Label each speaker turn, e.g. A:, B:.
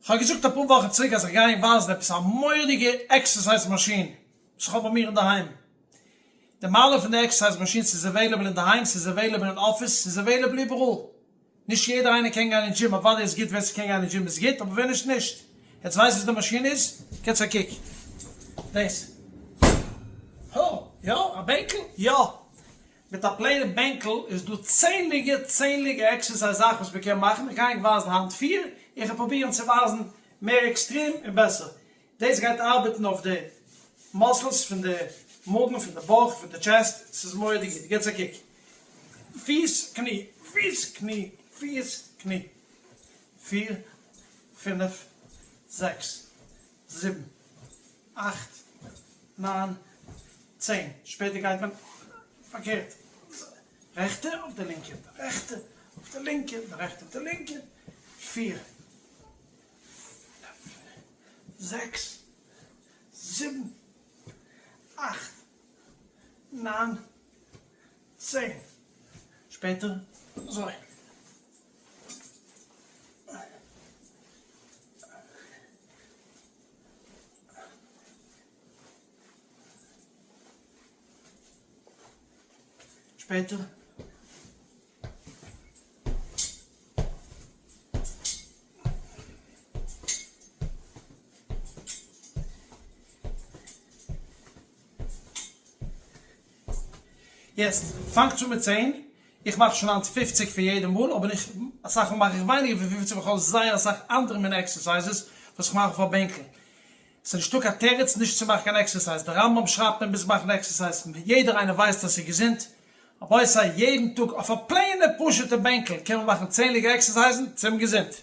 A: כ'האב געזאגט אפאר וואכן צוריק אז איך גיי ענק ווייזן עפעס א מורא'דיגע exercise מאשין וואס כ'האב ביי מיר אינדערהיים. די מעלה פון די exercise מאשין ס'איז available אינדערהיים, ס'איז available אין אפיס, ס'איז available איבעראל. נישט יעדער איינער קען גיין אין דזשים, אוודאי איז גוט ווער ס'קען גיין אין דזשים איז גוט, אבער ווער נישט נישט. יעצט ווייסט וואס די מאשין איז? געטס א קוק. דאס. הא? יא? א בענקל? יא! מיט א plain ע בענקל איז דא צענליגע צענליגע exercise זאכן וואס מ'קען מאכן, איך גיי ענק ווייזן היינט פיר, איך וועל פרובירן צו ווייזן מער עקסטרים און בעסער. דאס גייט ארבעטן אויף די muscles פון די מאגן, פון די בויך, פון די chest, ס'איז מורא'דיג גוט, געטס א קוק. פיס, קני, פיס, קני, פיס, קני. פיר, פינף, זעקס, זיבן, אכט, ניין, צען, שפעטער גייט מען פארקערט, רעכטע אויף די לינקע, די רעכטע אויף די לינקע, די רעכטע אויף די לינקע, פיר, פינף, זעקס, זיבן, אכט, ניין, צען, שפעטער אזוי. שפעטער. יעצט פאנגטס אן מיט צען, איך מאך שוין היינט פופציג פון יעדע מאל, אבער איך, אסאך מאל מאך איך ווייניגער פון פופציג ווייל איך האב זייער אסאך אנדערע מינע exercises וואס איך מאך אויף א בענקל. ס'איז נישטא קיין תירוץ נישט צו מאכן קיין exercise, דער רמב"ם שרייבט מען מוז מאכן exercise, יעדער איינער ווייסט אז ס'איז געזונט, רבותי יעדן טאג אויף א plain ע פשוטע בענקל קען מען מאכן צענדליגע עקסערסייזן צום געזונט.